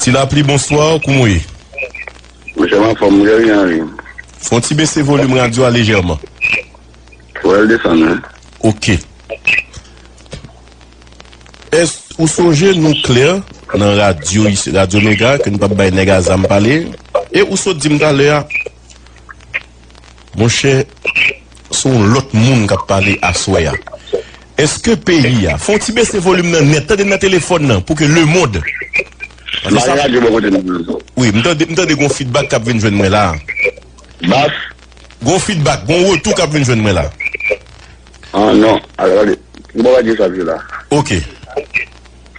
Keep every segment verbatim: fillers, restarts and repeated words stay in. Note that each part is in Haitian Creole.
Ti Lapli, bonswa, kouman w ye? Monchè, m anfòm, Jerry Henry. Fè yon ti bese volim radyo a lejèman. Fò l desann, wi. Ok. Èske ou sonje nou klè nan radyo isi, Radyo Mega, ke nou p ap bay nèg a zam pale? E ou sot di m talè a, monchè, se yon lòt moun k ap pale aswè a. Èske peyi a, fè yon ti bese volim nan nèt, tande nan telefòn nan, pou ke lemonn. Paske sa, radyo bò kote nou. Wi, m tande, m tande gon feedback k ap vin jwenn mwen la. Bas? Gon feedback, gon retou k ap vin jwenn mwen la. Ah, non. Alò, gade. Bon, radyo sa vye la. Ok.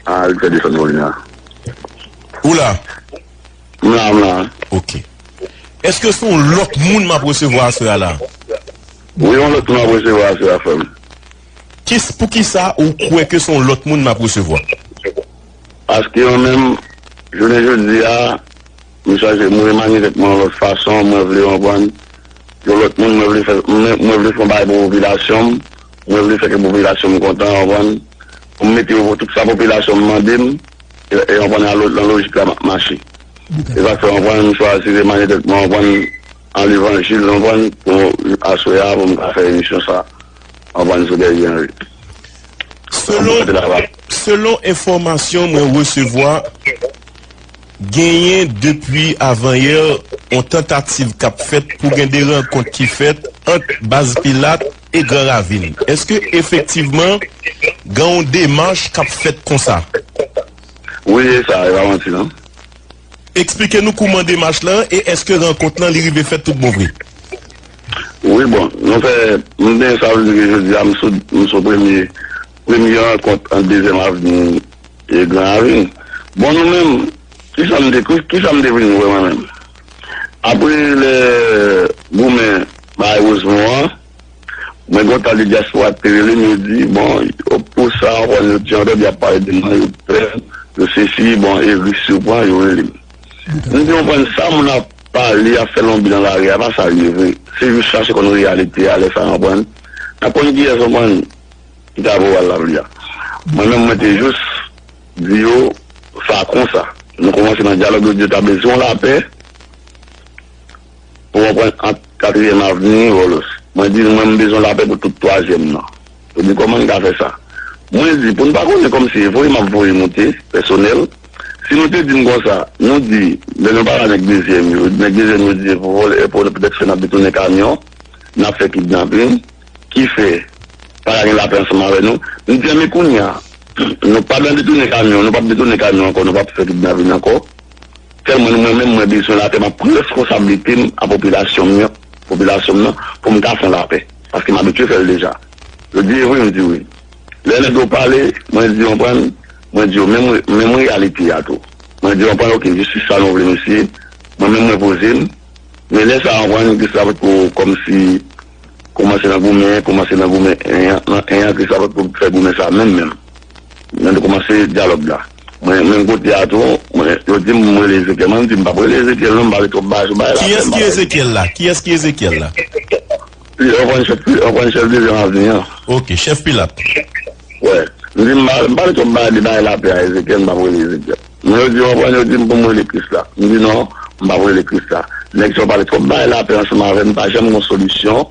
Ah, li fè desann volim la. Ou la? M la, m la. Ok. Èske se yon lòt moun m ap resevwa aswè a la? Wi, yon lòt moun ap resevwa aswè a, frè m. Kis-, poukisa ou kwè ke se yon lòt moun m ap resevwa? Paske mwen menm, jounen jodi a, m chache, m remanye tèt mwen yon lòt fason, mwen vle konprann yon lòt moun, mwen vle fè, mwen, mwen vle fè yon bagay pou popilasyon m, mwen vle fè ke popilasyon m kontan, konprann, pou m mete yo pou tout sa popilasyon m mande m, e, e konprann, nan lo-, nan lojik la m ap mache. Se sa k fè, konprann, m chwazi remanye tèt mwen, konprann, an levanjil, konprann, pou aswè a, pou m ka fè emisyon sa, konprann, sou Jerry Henry. Selon, selon enfòmasyon mwen resevwa, genyen depi avanyè yon tantativ k ap fèt pou gen de rankont ki fèt ant Baz Pilat e Gran Ravin. Èske efektivman gen yon demach k ap fèt konsa? Wi, e sa, e pa manti, non. Eksplike nou kouman demach lan e èske rankont lan li rive fèt tout bon vre? Wi, bon, nou fè, m gen, sa vle di ke jodi a, m sou, m sou premye, premye rankont ant Dezyèm Avni e Gran Ravin. Bon, nou menm, kisa m te, ki, kisa m te vin wè mwen menm? Apre lè goumen bay Rosemont an, mwen gen yon tas de dyaspora ki te rele m, yo di, bon, yo pou sa, anpwen yo di, anpwen y ap pale de mwen, yo pè, yo sesi, bon, e risk yo pran, yo rele m. M di, anpwen sa moun ap pale, ap fè lonbi nan lari a, pa sa l ye vre. Se jis chache konn reyalite a, lè sa, anpwen. N ap konn kiyès, anpwen, ki ta voye al Lapli a. Mwen menm, mwen te jis di yo sa konsa. Nou kòmanse nan dyalòg, yo di yo ta bezwen lapè pou anpwen ant Katriyèm Avni, Vòlòs. Mwen di, mwen, m bezwen lapè pou tout twazyèm nan. Yo di, kòman n ka fè sa? Mwen di, pou n pa konnen kòmsi e voye m ap voye moute, pèsonèl, si nou te di m konsa, nou di, lè nou pale a nèg dezyèm yo, nèg dezyèm yo di, e pou vòlè, e pou petèt fè n ap detounen kamyon, n ap fè kidnapin, ki fè pa ka gen lapè ansanm avè nou. M di, men kounye a, nou pa nan detounen kamyon, nou p ap detounen kamyon ankò, nou p ap fè kidnapin ankò. Sèlman mwen menm, mwen bezwen lapè, m ap pran reskonsablite m a popilasyon m nan, popilasyon m nan, pou m ka fè yon lapè. Paske m abitye fè l deja. Yo di, e vre, m di wi. Lè nèg yo pale, mwen di, konprann, mwen di yo, menm, menm reyalite a tou. Mwen di, konprann, ok, jistis sa nou vle, mesye. Mwen menm, mwen poze m. Men lè sa a, konprann, Kris la potko kòmsi kòmanse nan goumen, kòmanse nan goumen, en an, nan en an, Kris la potko fè goumen sa menm, menm. Men nou kòmanse dyalòg la. Mwen, menm kote a tou, mwen, yo di m, mwen rele Ezekyèl. Mwen, m di, m p ap rele Ezekyèl, non, m pa vle twòp bagay sou bagay la. Kiyès ki Ezekyèl la? Kiyès ki Ezekyèl la? Anpwen chèf, anpwen chèf Dezyèm Avni an. Ok, chèf Pilat. Wè. M di, m pa, m pa vle twòp bagay de bagay lapè a Ezekyèl, m p ap rele Ezekyèl. Men yo di, anpwen, yo di m pou m rele Kris la. M di, non, m p ap rele Kris la. Nèg sa yo pale twòp bagay lapè ansanm avè m, pa janm gon solisyon.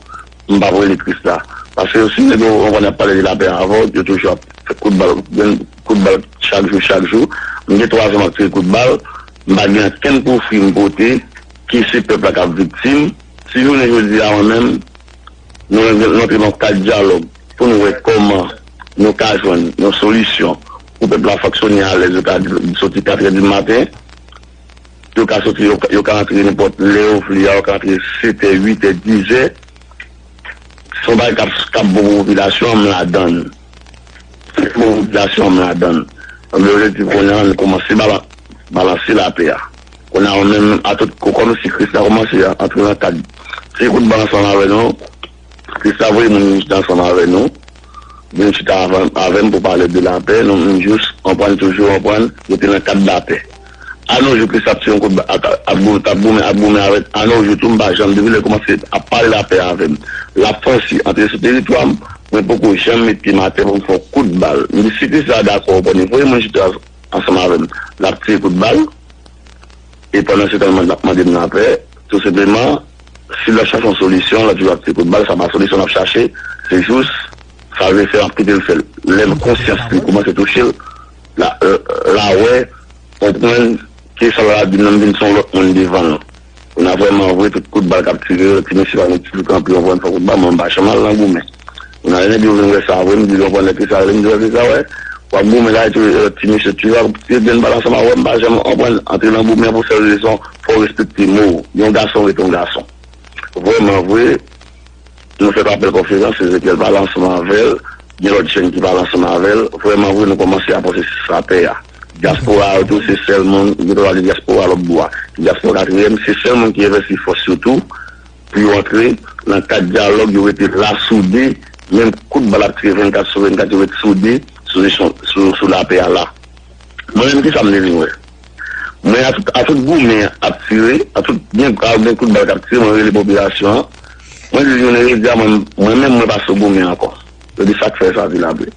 M p ap rele Kris la. Paske yo, si nèg yo, ou konn, ap pale de lapè avè w, yo toujou ap fè kout bal, gen kout bal chak jou, chak jou. M gen twa zan m ap tire kout bal, m pa gen ankenn pwofi m pote, ke se pèp la k ap viktim. Si jounen jodi a, mwen menm, nou, nou antre nan kad dyalòg pou nou wè kòman nou ka jwenn yon solisyon pou pèp la fonksyone alèz, yo ka soti katrè di maten, yo ka soti, yo ka, yo ka antre nenpòt lè yo vle a, yo ka antre setè, uitè, dizè. Se yon bagay k ap, k ap bon pou popilasyon an, m ladan l. Se bon pou popilasyon an, m ladan l. Objektif kounye a, nou kòmanse bala-, balanse lapè a. Kounye a, ou menm, a tout kou, kòmsi Kris la kòmanse antre nan kad. Se kout bal ansanm avè nou. Kris la voye moun vin chita ansanm avè nou. Vin chita avè, avè m pou pale de lapè. Nou, nou jis anprann, toujou anprann, rete nan kad lapè. Anojou, Kris ap tire yon kout ba-, ap, ap gou-, ap goumen, ap goumen avèk. Anojou tou, m pa janm, depi lè l kòmanse ap pale lapè avè m, l ap franchi antre sou teritwa m, mwen poko janm met pye m atè pou m fè yon kout bal. M di, si Kris la dakò, ou konnen, voye moun chita ansanm avè m. L ap tire kout bal. E pandan se tan, n ap mande m lapè, tou senpleman, si l ap chache yon solisyon, l ap toujou ap tire kout bal, sa pa solisyon n ap chache, se jis sa l vle fè, n ap kite l fè l. Lè konsyans li kòmanse touche l, la, la wè, konprann ke sa l ap di m nan vin se yon lòt moun devan l. Kounye a vrèman vre, tout kout bal k ap tire yo, ti mesye pa gen toujou kanpe yon pwen fè kout bal, mwen m pa janm al nan goumen. Kounye a lè nèg yo vin wè sa vre, m di yo konprann lè ke sa vre, m di yo ke sa wè. W ap goumen la, epi ti mesye toujou ap tire grenn bal ansanm avè w, m pa janm konprann antre nan goumen pou sèl rezon, fò w respekte mo w. Yon gason rete yon gason. Vrèman vre, nou fè apèl konferans, Ezekyèl pale ansanm avè l, gen lòt jèn ki pale ansanm avè l. Vrèman vre, nou kòmanse a pwosesis lapè a. Dyaspora yo tou, se sèl moun, gen dwa di dyaspora lòt bò a. Dyaspora katriyèm, se sèl moun ki envesti fòs yo tou, pou yo antre nan kad dyalòg, yo rete la soude, menm kout bal ap tire vennkat sou vennkat, yo ret soude sou, sou, sou, sou lapè a la. Mwen menm, kisa m te vin wè? Mwen, a tout, a tout goumen ap tire, a tout gen, a gen kout bal k ap tire, mwen rele popilasyon an. Mwen di jounen jodi a, mwen, mwen menm, mwen pa sou goumen ankò. Yo di sa k fè sa, di l ap vle.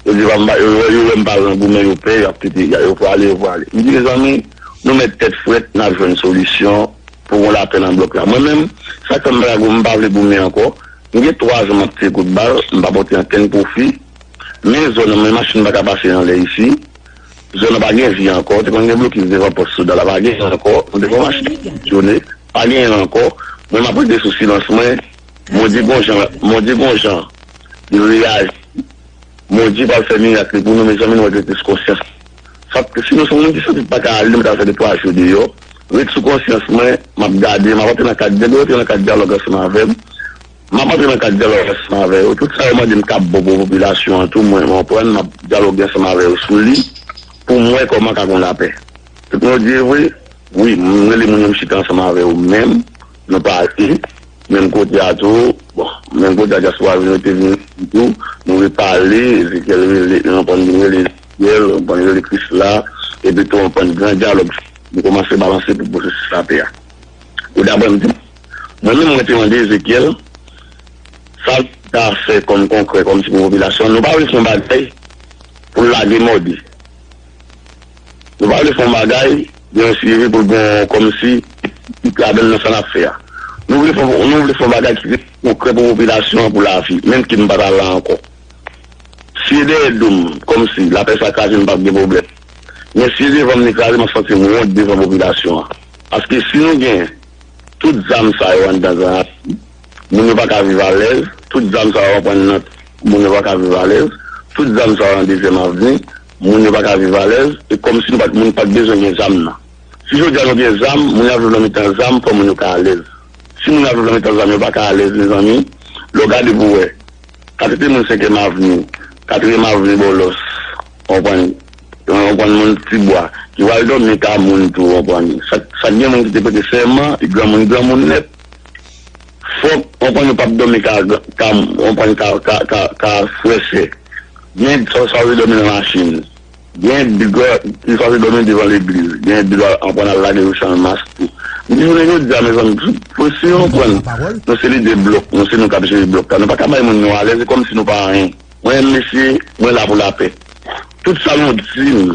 Yo di, pa m pa, yo, yo wè m pa al nan goumen, yo pè, y ap kite, y a- yo prale, yo prale. M di, mezanmi, nou met tèt frèt, n ap jwenn solisyon pou yon lapè nan blòk la. Mwen menm, sa k fè m pa, m pa vle goumen ankò, m gen twa zan m ap tire kout bal, m pa pote ankenn pwofi. Men zòn nan, men machin pa ka pase anlè isi. Zòn nan pa gen vi ankò. Te konn gen blokis devan pòs Soda la, pa gen ankò. Nou te gen machin fonksyone, pa gen ankò. Mwen, m ap rete sou silans mwen. Mon Dye gon jan, Mon Dye gon jan li reyaji. Mon Dye pral fè mirak li pou nou, mezanmi, nou rete sou konsyans. Sa, si nou se yon moun ki santi pa ka ale, nou ta fè de twa jou deyò. Ret sou konsyans mwen, m ap gade, m ap antre nan kad, depi yo antre nan kad dyalòg ansanm avè m, m ap antre nan kad dyalòg ansanm avè yo. Tout sa yo mande m k ap bon pou popilasyon an tou, mwen, mwen pran, m ap dyaloge ansanm avè yo sou li, pou m wè kòman ka gon lapè. Tout moun di vre, wi, m rele moun yo, m chita ansanm avè yo menm, nou pale, menm kote a tou, bon, menm kote a dyaspora vin, yo te vin tou, nou repale, Ezekyèl rele, nou pran vin rele Ezekyèl, nou pran rele Krisla, epi tou, nou pran gran dyalòg, nou kòmanse balanse pou pwosesis lapè a. Ou daprè m di, mwen menm, mwen te mande Ezekyèl, sa l ta fè kòm konkrè, kòm si pou popilasyon, nou pa vle fè yon bagay pou l lage mòde. Nou pa vle fè yon bagay, gen yon swivi pou l gen yon kòmsi, tout ladann nan sa n ap fè a. Nou vle fè, nou vle fè yon bagay ki konkrè pou popilasyon an, pou lavi, menm ke m pa ta la ankò. Si e dèyè do m, kòmsi, lapè sa kraze, m p ap gen pwoblèm. Men si e devan m li kraze, m ap santi m wont devan popilasyon an. Paske si nou gen tout zam sa yo anndan Gran Ravin, moun yo pa ka viv alèz, tout zam sa yo pran nan moun yo pa ka viv alèz, tout zam sa yo nan Dezyèm Avni, moun yo pa ka viv alèz, e kòmsi nou pa t, moun pa t bezwen gen zam nan. Si jodi a nou gen zam, moun yo ap viv nan mitan zam, fò moun yo ka alèz. Si moun yo ap viv nan mitan zam, yo pa ka alèz, mezanmi, lè w gade pou w wè, katite moun Senkyèm Avni, Katriyèm Avni Bòlòs, w konprann, w konprann moun Tibwa, ki pral dòmi ka moun tou, w konprann. Sa, sa gen moun ki te prete sèman, e granmoun, granmoun nèt. Fòk, w konprann, yo p ap dòmi ka, ka, w konprann, ka, ka, ka, ka frè sè. Gen sa, sa yo dòmi nan machin. Gen bigò ki sanse dòmi devan legliz. Gen bigò anprann al lage yo san mas tou. M di jounen jodi a, mezanmi, pou si yo konprann, nou se lidè blòk, nou se nou k ap jere blòk la. Nou pa ka bay moun nou alèz, se kòmsi nou pa anyen. Mwen menm, mesye, mwen la pou lapè. Tout sa nou di m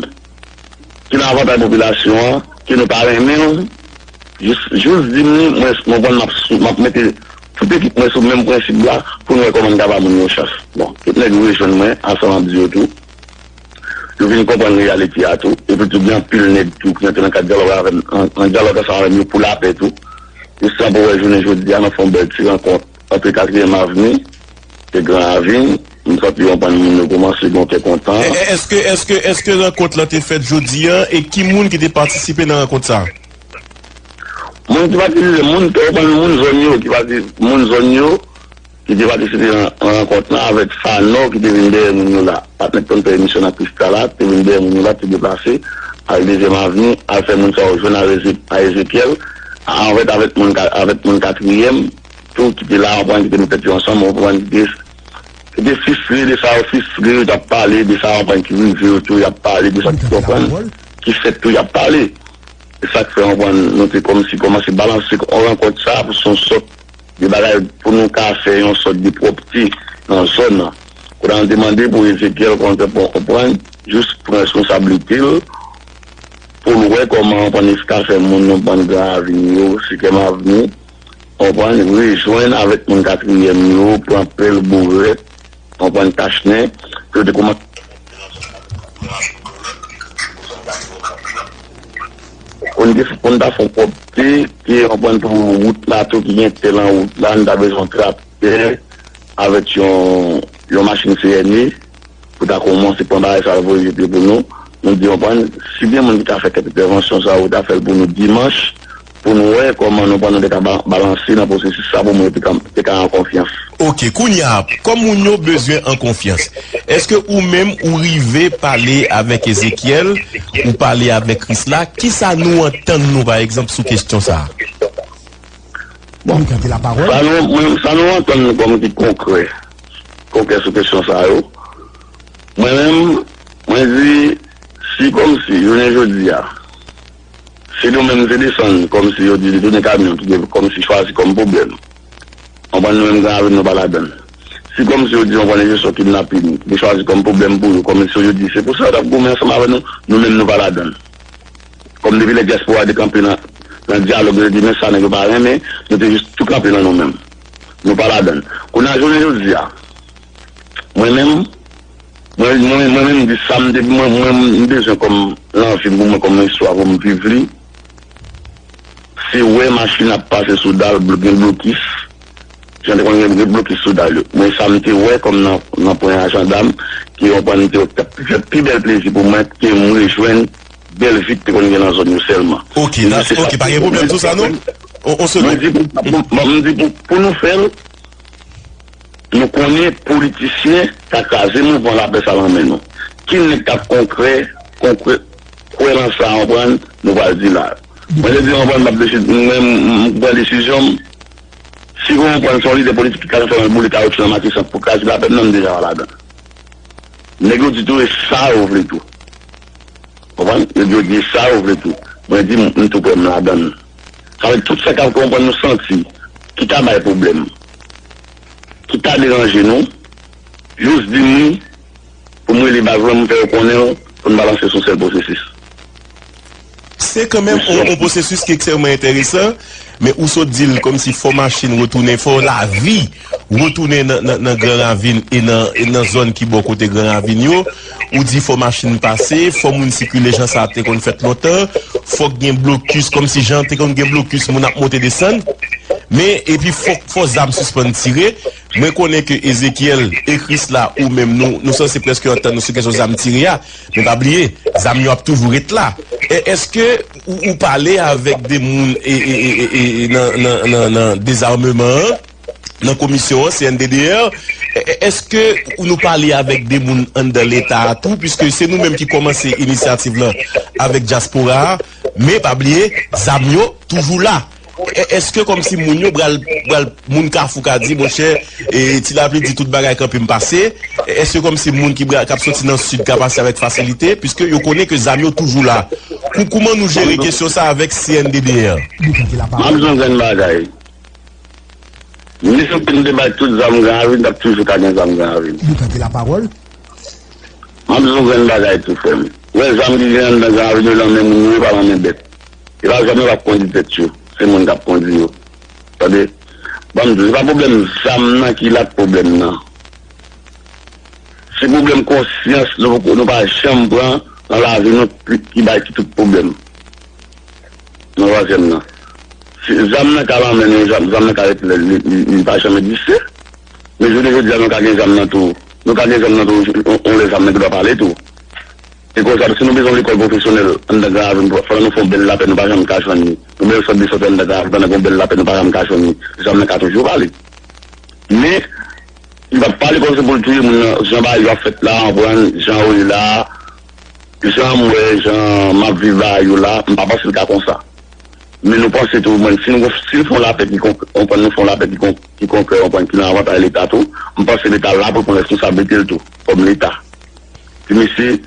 ki nan avantaj popilasyon an, ke nou pa renmen l, jis, jis di m li, mwen, mwen konn m ap sou, m ap mete tout ekip mwen sou menm prensip la pou nou wè kòman n ka ba moun yo chans. Bon, tout nèg yo rejwenn mwen, ansanm ap di yo tou. Yo vin konprann reyalite a tou. Epi tou, gen anpil nèg tou ki antre nan kad dyalòg avè m, nan, nan dyalòg ansanm avè m yo pou lapè tou. Jistan pou wè jounen jodi a, nou fè yon bèl ti rankont antre Katriyèm Avni e Gran Ravin. M santi yon bann moun yo kòmanse gen yon kè kontan. E, e, èske, èske, èske rankont lan te fèt jodi a? E ki moun ki te patisipe nan rankont sa a? Moun ki patisipe, moun, yon bann moun zòn yo, ki pati, moun zòn yo, ki te patisipe nan, nan rankont lan avèk Fanò ki te vin dèyè moun yo la. Patnè k konn fè emisyon nan Krista la, te vin dèyè moun yo la, te deplase al Dezyèm Avni, al fè moun sa yo jwenn a Eze-, a Ezekyèl, a, anfèt, avèk moun ka-, avèk moun Katriyèm tou ki te la, w konprann, ki te met tèt yo ansanm, w konprann, ki te, ki te fristre de sa yo fristre, yo t ap pale de sa, w konprann, ki rive yo tou, y ap pale de sa, ki konprann, ki fèt tou, y ap pale. E sa k fè, w konprann, nou te kòmsi kòmanse balanse rankont sa pou se yon sòt de bagay pou nou ka fè yon sòt de pwòpte nan zòn nan. Kounye a nou te mande pou Ezekyèl, kounye a pou w konprann, jis pran responsablite l, pou l wè kòman, w konprann, li ka fè moun, w konprann, Gran Ravin yo, Siksèm Avni, w konprann, rejwenn avèk moun Katriyèm yo, pran Pèl, Bourèt, w konprann, Tachnen, pou yo te kòmanse pou n te, pou n ta fè yon kòpte, ke, w konprann, pou wout la tou, ki gen tè nan wout la, nou ta bezwen traktè avèk yon, yon machin C N E pou ta kòmanse pran bagay sa yo voye jete pou nou. Nou di, w konprann, si gen moun ki ka fè kèk entèvansyon sa yo, ta fè l pou nou dimanch, pou nou wè kòman nou pran, nou te ka ba-, balanse nan pwosesis sa pou moun yo te ka, te ka an konfyans. Ok, kounye a, kòm moun yo bezwen an konfyans, èske ou menm ou rive pale avèk Ezekyèl, ou pale avèk Krisla, kisa nou antann nou, pa egzanp, sou kesyon sa a? Bon, sa nou, mwen, sa nou antann nou kòm ki konkrè, konkrè sou kesyon sa yo. Mwen menm, mwen di, si kòmsi, jounen jodi a, se nou menm se desann, kòmsi yo di, li tounen kamyon ki gen kòmsi chwazi kòm pwoblèm. Konprann, nou menm Gran Ravin, nou pa ladann. Si kòmsi yo di, konprann, jesyon kidnapin, li chwazi kòm pwoblèm pou yo, kòmsi yo di, se pou sa yo t ap goumen ansanm avè nou, nou menm nou pa ladann. Kòm depi lè dyaspora te kanpe nan, nan dyalòg, yo te di, men sa nèg yo pa renmen, nou te jis tou kanpe nan nou menm. Nou pa ladann. Kounye a, jounen jodi a, mwen menm, mwen, mwen, mwen menm, m di sa m te, mwen, mwen, m bezwen kòm nan vi m pou mwen, kòm yon istwa pou m viv li, se wè machin ap pase sou dal, blo-, gen blokis, jan te konn gen blokis sou dal yo. Mwen, sa m te wè kòm nan, nan pwen a jandam, ki yon pwen m te wè k t ap fè pi bèl plezi pou mwen, ke m rejwenn bèl vi k te konn gen nan zòn yo sèlman. Ok, ok, pa gen pwoblèm sou sa, non? On, on segonn. Mwen di pou, pou, bon, m di pou, pou nou fè l, nou konnen politisyen ka kraze mouvman lapè sa nan men nou. Ki nèg k ap konkrè, konkrè, kwè nan sa, w konprann, nou pral di la. Mwen te di, w konprann, m ap deside, mwen, m, m pran desizyon m. Si w konprann, se yon lidè politik ki ka fè yon boule kawoutchou nan Matisan pou kraze lapè, non, m deja pa ladan. Nèg yo di tou, e sa yo vle tou. Konprann? Yo di, yo di sa yo vle tou. Mwen di, m, m tou prè, m ladann. Sa vle di tout sa k ap konprann nou santi, ki ta bay pwoblèm, ki ta deranje nou, jis di m li, pou m rele baz mwen, m fè yo konnen l, pou n balanse sou sèl pwosesis. Se kanmenm yon, yon pwosesis ki ekstrèmman enteresan, men ou sot di l kòmsi fò machin retounen, fò lavi retounen nan, nan, nan Gran Ravin e nan, e nan zòn ki bò kote Gran Ravin yo. Ou di fò machin pase, fò moun sikile jan sa te konn fèt lontan, fòk gen blokis, kòmsi jan te konn gen blokis, moun ap monte desann. Men, epi fòk, fò zam sispann tire. Mwen konnen ke Ezekyèl e Krisla ou menm nou, nou sanse prèske antann nou sou kesyon zam tire a. Men pa bliye, zam yo ap toujou ret la. E, èske ou, ou pale avèk de moun e, e, e, e, e, nan, nan, nan, nan dezameman an, nan komisyon an, C N D D R? E, e, èske nou pale avèk de moun anndan Leta a tou? Piske se nou menm ki kòmanse inisyativ lan avèk dyaspora a. Men pa bliye, zam yo toujou la. E, èske kòmsi moun yo pral, pral, moun Kafou ka di, monchè, e, Ti Lapli di tout bagay kanpe m pase? E, èske kòmsi moun ki pral, k ap soti nan Sid ka pase avèk fasilite? Piske yo konnen ke zam yo toujou la. Kou-, kouman nou jere kesyon sa avèk C N D D R? M ap di yon grenn bagay. Menm si nou te bay tout zam Gran Ravin, t ap toujou ka gen zam Gran Ravin. M ap di yon grenn bagay tou, frè m. Ou wè zam ki gen anndan Gran Ravin yo nan men moun yo, yo pa nan men bèt. E pa zam yo k ap kondi tèt yo. Se moun k ap kondi yo. Tande? Ban m di w, se pa pwoblèm zam nan ki la k pwoblèm nan. Se pwoblèm konsyans nou, nou pa janm pran nan lavi nou ki, ki bay ki tout pwoblèm. Nan twazyèm nan. Si zam nan ka nan men nou, zam, zam nan ka ret, li, li, li, li pa janm egziste. Men jounen jodi a, nou ka gen zam nan tou. Nou ka gen zam nan tou, on, on lè zam nan gen dwa pale tou. E konsa, si nou bezwen lekòl pwofesyonèl anndan Gran Ravin, fò nou fè yon bèl lapè, nou pa janm ka jwenn li. Nou bezwen sant de sante anndan Gran Ravin, pandan gen yon bèl lapè, nou pa janm ka jwenn li. Zam nan ka toujou pale. Men, li p ap pale kòmsi pou l touye moun nan, jan bagay yo ap fèt la, w konprann, jan yo ye la, jan m wè, jan m ap viv bagay yo la, m pa panse l ka konsa. Men nou panse tou, mwen, si nou, si nou fè yon lapè ki kon-, konprann, nou fè yon lapè ki kon-, ki konkrè, konprann, ki nan avantaj Leta tou, m panse Leta la pou l pran responsablite l tou, kòm Leta. Ti mesye,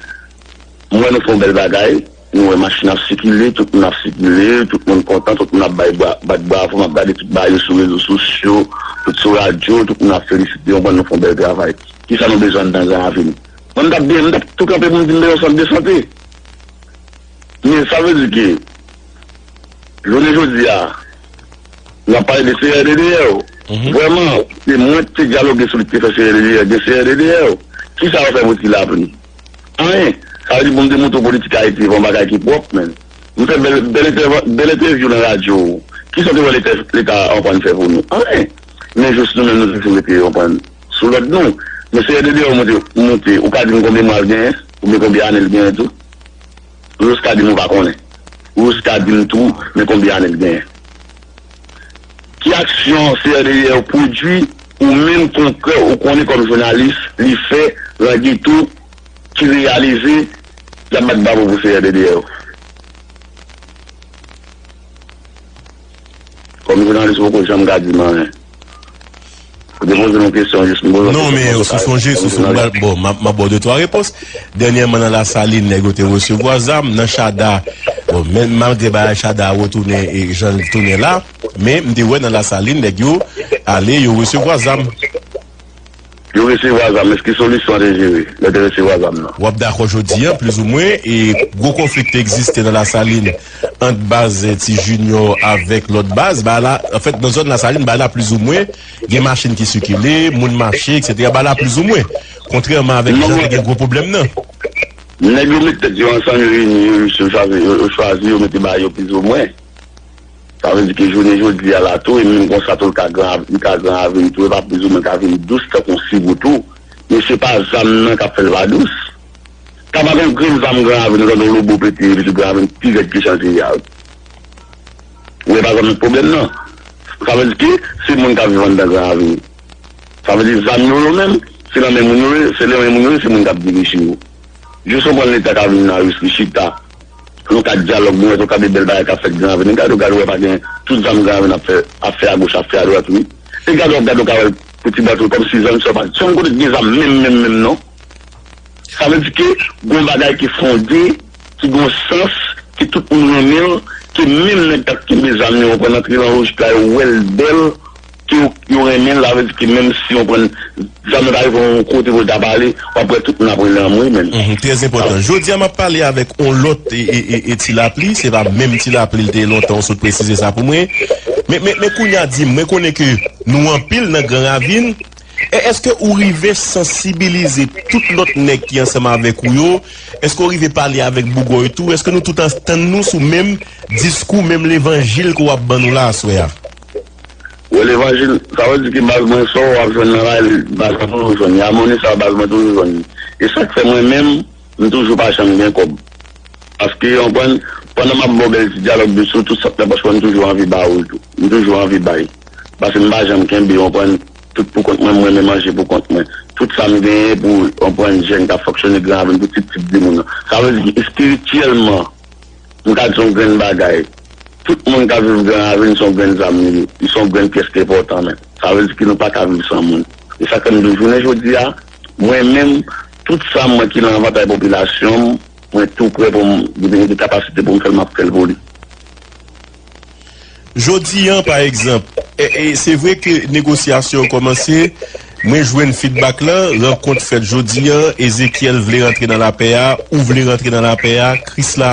m wè nou fè yon bèl bagay, nou wè machin ap sikile, tout moun ap sikile, tout moun kontan, tout moun ap bay bra, bat bravo, m ap gade tout bagay yo sou rezo sosyo, tout sou radyo, tout moun ap felisite, konprann, nou fè yon bèl travay. Kisa nou bezwen anndan Gran Ravin? Mwen, m t ap byen, m t ap tou kanpe pou m di m bezwen sant de sante. Men sa vle di ke, jounen jodi a, n ap pale de C R D D R. Vrèman, se mwen ki te dyaloge sou li ki te fè C R D D R, gen C R D D R. Kisa yo fè pou Ti Lapli? Anyen. Sa vle di pou m te montre w politik Ayiti se yon bagay ki pwòp, men. M fè bèl, bèl entèva-, bèl entèvyou nan radyo. Kisa w te wè Leta, Leta anprann fè pou nou? Anyen. Men jis nou menm nou toujou rete anprann sou lòd nou. Men C R D D R monte, monte, ou ka di m konbyen mwa l genyen, oubyen konbyen ane l genyen tou? Ou jis ka di m ou pa konnen. Ou jis ka di m tou, men konbyen ane l genyen. Ki aksyon C R D D R pwodui, ou menm konkrè, ou konnen kòm jounalis, li fè, Langi tou, ki reyalize, y ap bat bravo pou C R D D R? Kòm jounalis, ou poko janm ka di m anyen. Ou te poze m yon kesyon, jis m poze yon kesyon. Non, men si w sonje, si w sonje, bon, m ap, m ap ba w de twa repons. Dènyèman, nan Lasalin, nèg yo te resevwa zam. Nan Chada, bon, men malgre bagay Chada a retounen, e, jan l tounen la, men m te wè nan Lasalin, nèg yo ale, yo resevwa zam. Yo resevwa zam, men ki solisyon te jere lè te resevwa zam nan? W ap dakò jodi a, plizoumwen, e gwo konfli ki te egziste nan Lasalin ant baz, e, Ti Junior avèk lòt baz. Bagay la, anfèt, nan zòn Lasalin, bagay la plizoumwen, gen machin ki sikile, moun mache, etsetera. Bagay la plizoumwen. Kontrèman avèk jan te gen gwo pwoblèm nan. Nèg yo met tèt yo ansanm, yo reyini, yo chwazi, yo, yo chwazi, yo mete bagay yo plizoumwen. Sa vle di ke jounen jodi a la tou, e menm konsa tou, l ka Gran, li ka Gran Ravin tou, e pa plizoumwen ka vin dous tankou yon siwo tou. Men se pa zam nan k ap fè l pa dous. Ka pa gen yon grenn zam Gran Ravin, ou tande yon lobo pete, epi tou Gran Ravin pi rèd ke jan l te ye a. Ou wè pa zam nan k pwoblèm nan. Sa vle di ke se moun k ap viv anndan Gran Ravin. Sa vle di zam yo, yo menm, se nan men moun yo ye, se nan men moun yo ye, se moun k ap dirije yo. Jis ou konn Leta ka vin nan ris li chita. Nou ka dyalòg, nou wè tou ka de bèl bagay k ap fèt Gran Ravin. Gade w, gade w wè pa gen tout zam Gran Ravin ap fè, ap fè agoch, ap fè adwat, wi. E gade w, gade w ka wè l pou ti bwa tou, kòmsi zòn sa pa, se yon kote ki gen zam menm, menm, menm, non. Sa vle di ke gon bagay ki fonde, ki gon sans, ke tout moun renmen l, ke menm nèg k ap kenbe zam yo, konprann, antre nan lojik la, yo wè l bèl, ke yo, yo renmen l, sa vle di ke menm si, konprann, zam nan ta rive yon kote pou l ta pale, w ap wè tout moun ap rele anmwe menm. Mhm, trè enpòtan. Jodi a, m ap pale avèk yon lòt e, e, e, e Ti Lapli, se pa menm Ti Lapli l te ye lontan, ou sot presize sa pou mwen. Men, men, men kounye a di m, mwen konnen ke nou anpil nan Gran Ravin, E èske ou rive sansibilize tout lòt nèg ki ansanm avèk ou yo? Èske ou rive pale avèk boug ou yo tou? Èske nou tout antann nou sou menm diskou, menm levanjil ke w ap ban nou la aswè a? Wi, levanjil, sa vle di ke baz mwen, sa w ap jwenn nan lari, baz mwen toujou jwenn li. Amoni sa, baz mwen toujou jwenn li. E sa k fè mwen menm, m toujou pa janm gen kòb. Paske, w konprann, pandan m ap ba w bèl ti dyalòg de sou tout sa k nan pòch mwen, m toujou anvi ba ou l tou. M toujou anvi bay. Paske m pa janm kenbe, w konprann, tout pou kont mwen, m renmen manje pou kont mwen. Tout sa m genyen pou, w konprann, jèn k ap fonksyone Gran Ravin, pou ti pitit de moun nan. Sa vle di, espirityèlman, m ka di se yon grenn bagay. Tout moun k ap viv Gran Ravin, se yon grenn zam li ye. Li se yon grenn pyès ki enpòtan, men. Sa vle di ke nou pa ka viv san moun. E sa k fè m di w jounen jodi a, mwen menm, tout sa mwen ki nan avantay popilasyon m, mwen tou prè pou m, depi m gen kapasite pou m fè l, m ap fè l pou li. Jodi a, pa egzanp, e, e, se vre ke negosyasyon an kòmanse, mwen jwenn feedback lan, rankont fèt jodi a, Ezekiel vle rantre nan lapè a, ou vle rantre nan lapè a, Krisla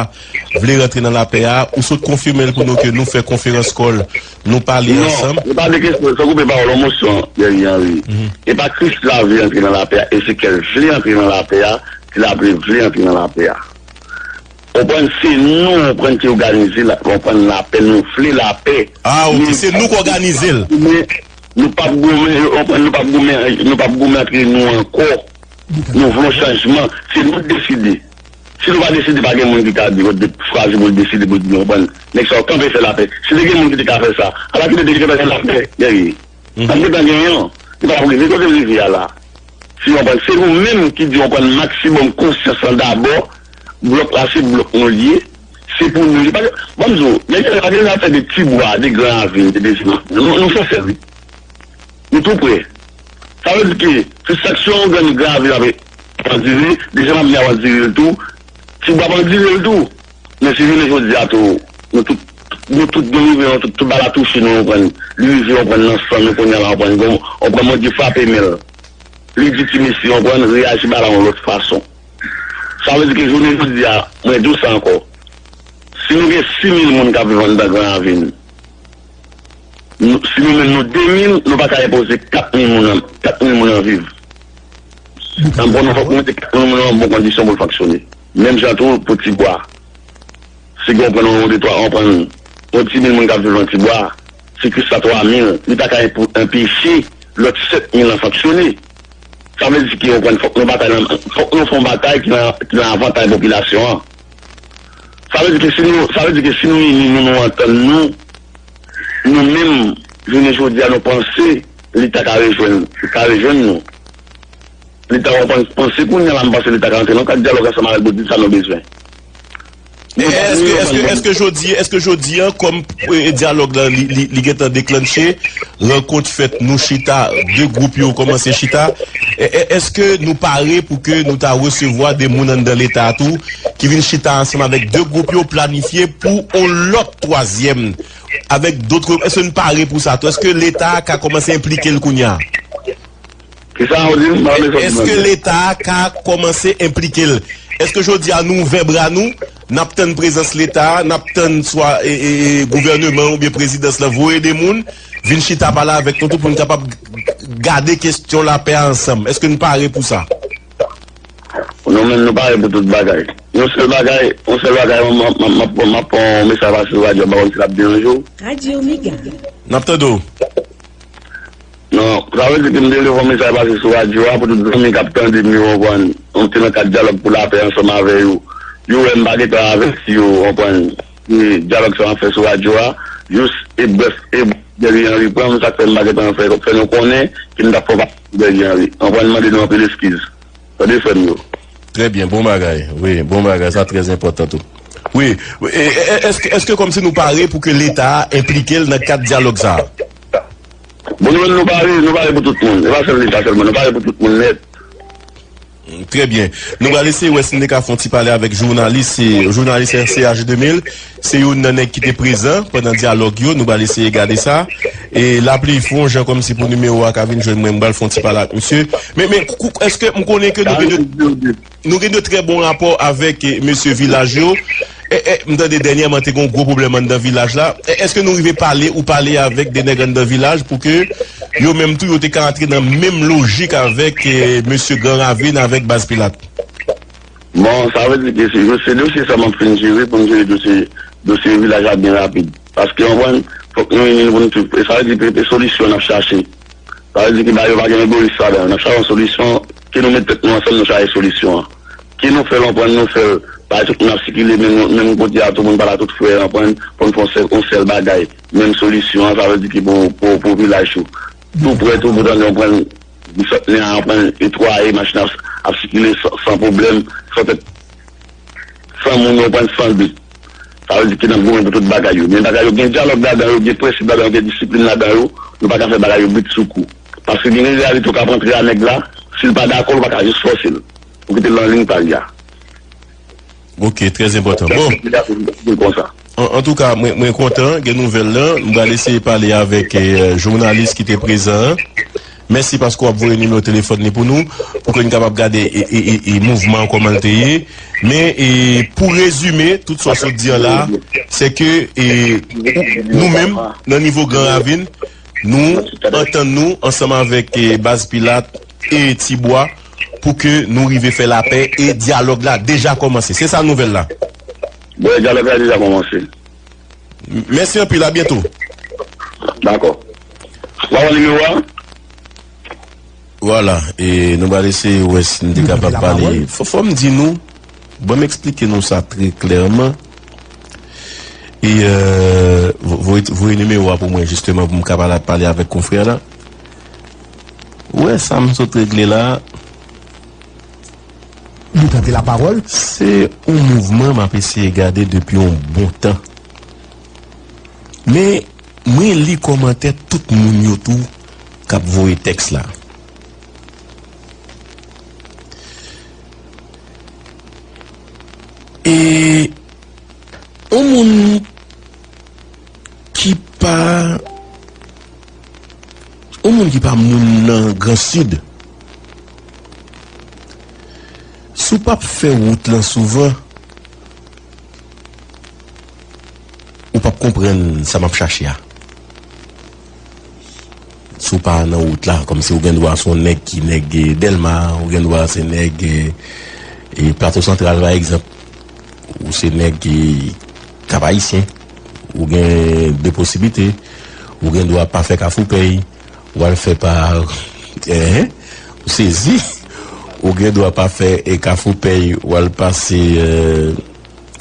vle rantre nan lapè a, ou sot konfime l pou nou ke nou fè konferans kòl, nou pale ansanm. Non, e pa de kesyon, san koupe pawòl, yon mosyon, Thierry Henry. Mhm. E pa Krisla vle rantre nan lapè a, Ezekiel vle rantre nan lapè a, Ti Lapli vle rantre nan lapè a. Ou konprann, se nou, ou konprann, ki òganize la, ou konprann, lapè, nou vle lapè. Ah, ok, se nou k òganize l. Men, nou p ap goumen, ou konprann, nou p ap goumen, nou p ap goumen antre nou ankò. Nou vle yon chanjman. Se nou k deside. Si nou pa deside, pa gen moun ki ka di, chwazi pou l deside, pou l di, ou konprann, nèg sa yo kanpe fè lapè. Si te gen moun ki te ka fè sa, ala ki te gen gentan gen lapè, Guerrier. Mhm. Sa gentan genyen an. Li pa t ap rive kote l rive a la. Si w konprann, se nou menm ki di, w konprann, maksimòm konsyans lan dabò. Blòk la, se blòk nou l ye. Se pou nou. Li pa, ban m di w, men gen, gen afè de Tibwa, de Gran Ravin, de Dezye Mafya. Nou, nou sansè, wi. Nou tou prè. Sa vle di ke, se sa k sou yon grenn Gran Ravin ap andire, Dezye Mafya ap andire l tou, Tibwa ap andire l tou. Men si jounen jodi a tou, nou tout, nou tout nou rive, nou tout, tout bagay la touche nou, w konprann. Li rive, w konprann, nan san nou kounye a la, w konprann, w konprann, Bondye frape men l. Li di ti mesye, w konprann, reyaji bagay la yon lòt fason. Sa vle di ke jounen jodi a, mwen di w sa ankò. Si nou gen sis mil moun k ap viv anndan Gran Ravin, nou, si nou menm nou de mil, nou pa ka enpoze kat mil moun an, kat mil moun an viv. Nan bon, nou fòk nou mete kat mil moun an bon kondisyon pou l fonksyone. Menm jan tou pou Tibwa. Si gen yon pran yon de twa, yon pran yon ti mil moun k ap viv nan Tibwa, si Krista twa mil, li pa ka enpo-, anpeche lòt sèt mil lan fonksyone. Sa vle di ke yon pran, fòk nou batay nan, fòk nou fè yon batay ki nan, ki nan avantay popilasyon an. Sa vle di ke si nou, sa vle di ke si nou ini nou, nou antann nou, nou menm, jounen jodi a, nou panse Leta ka rejwenn, ka rejwenn nou. Leta w ap panse kounye a la, m panse Leta ka antre nan kad dyalòg ansanm avèk nou, di sa nou bezwen. Nou pa Èske, bezwen èske, antann. Èske jodi, èske jodi a, kòm, e, dyalòg la, li, li, li gentan deklanche, rankont fèt, nou chita, de gwoup yo kòmanse chita, e, e, èske nou pare pou ke nou ta resevwa de moun anndan Leta a tou, ki vin chita ansanm avèk de gwoup yo, planifye pou yon lòt twazyèm, avèk dòt, èske nou pare pou sa tou? Èske Leta a ka kòmanse enplike l kounye a? Kisa w di m? M pa tande sa w di m. Èske Leta a ka kòmanse enplike l? Èske jodi a nou ouvè bra nou, n ap tann prezans Leta a, n ap tann swa, e, e, e, gouvèneman oubyen prezidans lan voye de moun, vin chita pale avèk nou tou pou n kapab g-, gade kesyon lapè a ansanm? Èske n pare pou sa? Nou menm nou pare pou tout bagay. Yon sèl bagay, yon sèl bagay, m, m, m, m, m ap pran yon mesaj pase sou radyo a, m pa konn si l ap deranje w. Radyo Mega. N ap tande w. Non, sa vle di ke m te vle fè yon mesaj pase sou radyo a pou tout zanmi k ap tande m yo, w konprann. M te nan kad dyalòg pou lapè ansanm avè yo. Yo wè m pa gentan avèti yo, w konprann. E dyalòg sa m ap fè sou radyo a, jis e brèf, e Guerrier Henry pran m, sa k fè m pa gentan fè, fè nou konnen ke m t ap fè yon pati sou Guerrier Henry. W konprann, m mande nou anpil eskiz. Tande frè m yo. Trè byen, bon bagay. Wi, bon bagay, sa trè enpòtan tou. Wi, wi, e, e, e, èske, èske kòmsi nou pare pou ke Leta a enplike l nan kad dyalòg sa a? Bon, nou menm nou pare, nou pare pou tout moun. E pa sèl Leta sèlman, nou pare pou tout moun nèt. Mm, trè byen. Nou pral eseye wè si n te ka fè yon ti pale avèk jounalis, se jounalis R C H de mil. Se youn nan nèg ki te prezan pandan dyalòg yo. Nou pral eseye gade sa. E Lapli fon jan kòmsi pou nimewo a ka vin jwenn mwen, m pral fè yon ti pale ak misye. Men, men, kou-, kou-, èske m konnen ke nou gen de, nou gen de trè bon rapò avèk, e, mesye vilaj yo? E, e, m tande dènyèman te gen yon gwo pwoblèm anndan vilaj la. E, èske nou rive pale ou pale avèk de nèg anndan vilaj pou ke yo menm tou yo te ka antre nan menm lojik avèk, e, mesye Gran Ravin, avèk Baz Pilat? Bon, sa vle di ke se, se dosye sa m ap fin jere pou m jere dosye, dosye vilaj la byen rapid. Paske, w konprann, fòk nou ini nou pou nou tout. E sa vle di ke, ke solisyon n ap chache. Sa vle di ke bagay yo pa gen egoyis ladan. N ap chache yon solisyon, ke nou met tèt nou ansanm, nou chache solisyon an. Ke nou fè l, w konprann, nou fè l. Pa tout moun ap sikile menm, menm kote a, tout moun pa la, tout frè, w konprann, pou n fè yon sèl, yon sèl bagay. Menm solisyon an, sa vle di ke pou, pou, pou vilaj yo. Tou prè, tou pou tande, w konprann, Bisantnè a, w konprann, etwaye, machin ap, ap sikile san, san pwoblèm, san tèt, san moun, w konprann, san dout. Sa vle di ke n ap goumen pou tout bagay yo. Men bagay yo gen dyalòg ladan yo, gen prensip ladan yo, gen disiplin ladan yo. Nou pa ka fè bagay yo brit sou kou. Paske gen de reyalite w ka rantre a nèg la, si l pa dakò, ou pa ka jis fòse l. Ou kite l nan liy pa li a. Ok, trè enpòtan. Bon. Konsa. An, antouka, mwen, mwen kontan gen nouvèl lan. M pral eseye pale avèk, e, jounalis ki te prezan an. Mèsi paske w ap voye nimewo telefòn li pou nou, pou ke n kapab gade, e, e, e, e mouvman an kòman l te ye. Men, e, pou rezime, tout sa w sot di an la, se ke, e, ou, nou menm, nan nivo Gran Ravin, nou antann nou ansanm avèk, e, Baz Pilat e Tibwa pou ke nou rive fè lapè e dyalòg la deja kòmanse. Se sa nouvèl la. Bon, dyalòg la deja kòmanse. M-, mèsi anpil, a byento. Dakò. Ou pa wè nimewo a? Vwala, e nou pral eseye wè si n te kapab pale. Fò, fò m di nou, ban m eksplike nou sa trè klèman. E, euh, vo-, voye, voye nimewo a pou mwen, jisteman, pou m ka pale, pale avèk konfrè la. Ou wè sa m sot regle la? Li tande lapawòl. Se yon mouvman m ap eseye gade depi yon bon tan. Men, mwen li kòmantè tout moun yo tou k ap voye tèks la. E yon moun ki pa, yon moun ki pa moun nan Gran Sid, si w p ap fè wout lan souvan, konprann sa m ap chache a. Si w pa nan wout la, kòmsi ou gen dwa se yon nèg ki nèg, eh, Dèlma, ou gen dwa se nèg, eh, eh, Plato Santral, pa egzanp. Ou se nèg ki Kap Ayisyen. Ou gen de posiblite. Ou gen dwa pa fè Kafou Pèy, w al fè pa, eh, ou sezi. Ou gen dwa pa fè, eh, Kafou Pèy, w al pase, eh,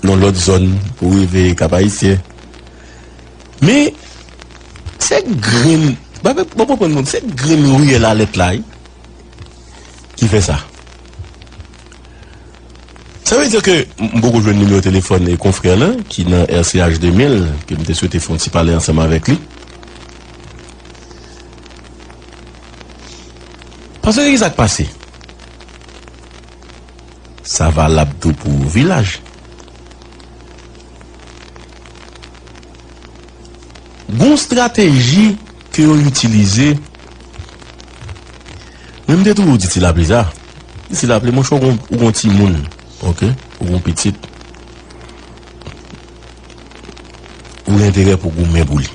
nan lòt zòn pou rive Kap Ayisyen. Men, se grenn, ba, ba, ba, konprann moun, se grenn riyèl alèt la, wi, ki fè sa. Sa vle di ke m, m poko jwenn nimewo telefòn e konfrè lan, ki nan R C H de mil, ke m te swete fè yon ti pale ansanm avèk li. Paske ki sa k pase? Sa valab tou pou vilaj. Gon estrateji ke yo itilize. Mwen, m te toujou di Ti Lapli sa. Di Ti Lapli, monchè, ou gon, ou gon timoun, oke? Ou gon pitit. Ou gen enterè pou goumen pou li.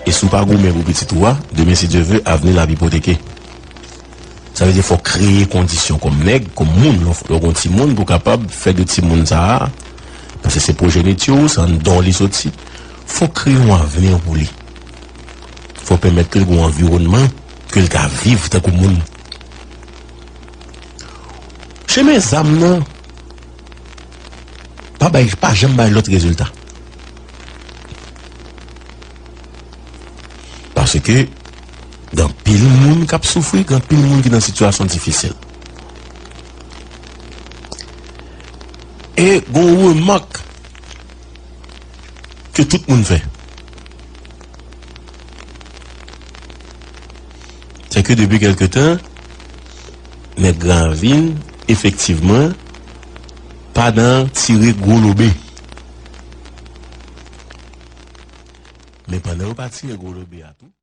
E si w pa goumen pou pitit ou a, demen, si Dye ve, avni l ap ipoteke. Sa vle di fò w kreye kondisyon kòm nèg, kòm moun, lè w, lè w gon timoun, pou w kapab fè de timoun sa a, paske se pwojeniti w, se anndan w li soti, fò w kreye yon avni pou li. Fò w pèmèt ke l gen yon anviwònman ke l ka viv tankou moun. Chemen zam nan pa bay, pa janm bay lòt rezilta. Paske gen anpil moun k ap soufri, gen anpil moun ki nan sitiyasyon difisil. E gon remak ke tout moun fè. Se ke depi kèlke tan, nèg Gran Ravin, efektivman, pa nan tire gwo lobe. Men pandan yo pa tire gwo lobe a tou,